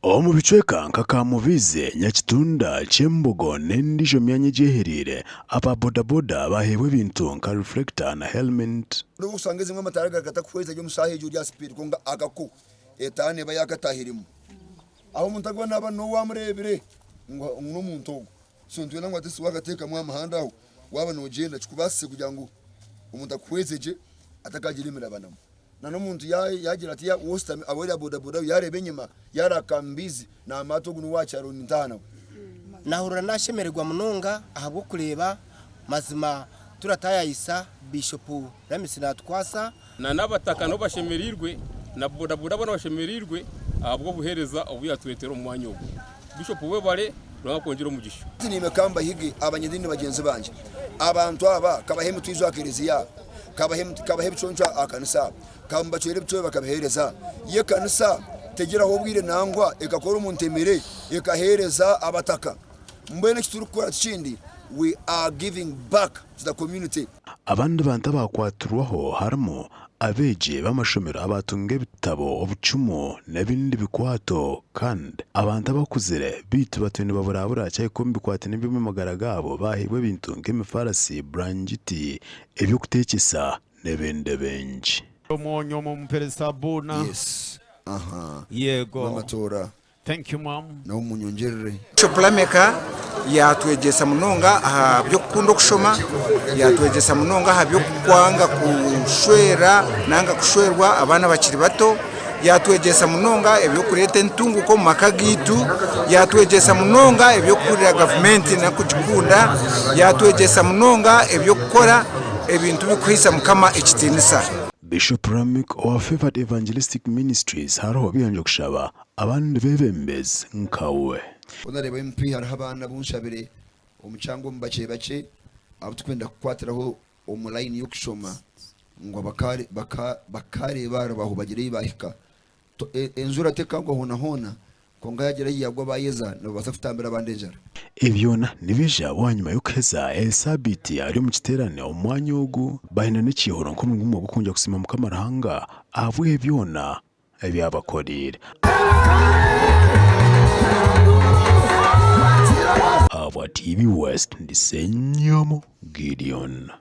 Omu bicweka nka Kamubizi, Nyakitunda, Kyembogo n'endiijo myanya egyehereire, aba bodaboda baheebwa ebintu nka reflector na helmet. N'obu okusanga ezimwe amataara gari gatakuhweza gye omu shaaha egyo ori aha sipiidi kwonka akako etaara neeba yaakataahiremu. Aho omuntu arikuba naaba n'ou waamureebire ngu n'omuntu ogwo. So nitwenda ngu at least waakateekamu aha muhanda aho waaba noogyenda kikubaasise kugira ngu omuntu akuhweze gye atakaagira emirabanamu. Na n'omuntu yaagira ati woositami aba ori aha bodaboda yaareeba enyima yaareba Kambizi naamanya ati ogu n'owa kyaro nintaaha nawe. Nahurira nashemererwa munonga ahabw'okureeba mazima turatayayisa Bishop Ramisi natukwasa. Na n'abataka nabo bashemereirwe, na bodaboda boona bashemereirwe ahabw'obuheereza obu yatureetera omu mwanya ogu. Bishop webare, Ruhanga akwongyere omugisha. Niimwe ka mbahige abanyadiini bagyenzi bangye, abantu aba kabahe emitwijo aha kereziya, kabahe ebiconco aha kanisa, kabacwere ebicwero bakabiheereza. Yo ekanisa tegiraho obwire nangwa ekakora omuntu emere ekaheereza abataka. Mbwenu eki turikukora tikindi, we are giving back to the community. Abandi bantu abaakwatirwaho harimu abeegi b'amashomero abaatunga ebitabo, obucumu n'ebindi bikwato kandi abantu abakuzire beitu batwire nibaburabura kyahika omu bikwataine n'eby'omu magara gaabo baaheebwa ebintu nk'emifarasi, burangiti, eby'okuteekyesa n'ebindi bingi. Omwonyo mumupere sabuuna. Yes aha Yego. N'amatoora. Thank you mum. Nawe munyongyerere. Bishop Lameka yatwegyesa munonga aha by'okukunda okushoma, yatwegyesa munonga aha by'okwanga kushwera nanga kushwerwa abaana bakiri bato, yatwegyesa munonga eby'okureeta entunguka omu maka gaitu, yatwegyesa munonga eby'okuhurira gavumenti n'okugikunda, yatwegyesa munonga eby'okukora ebintu ebirikuhaisa Mukama ekitiinisa. Bishop Ramick owa Favoured Evangelistic Ministries hariho bingi okushaba abandi bebembezi nkawe. Ku ndareeba MP hariho abaana abu nshabire omukyanga omu bakye bakye abu tukwenda kukwatiraho omu layini y'okushoma ngu bakareeba aha rubaho bagire ei baahika. Enjura tekagwa hoona hoona Kwonka yaagira ahi yaagwa baayeza, nibabaasa kutambira abandi enjara. Ebi byona nibiija bwanyima y'okuheza esaabiiti ari omu kiteerane omu mwanya ogu baine n'ekiihuro nk'omuringo gumwe gw'okwongyera kusiima Mukama Ruhanga ahabw'ebi byona ebi abakoreire. Ahabwa TV West, ndi Ssenyomo Gideon.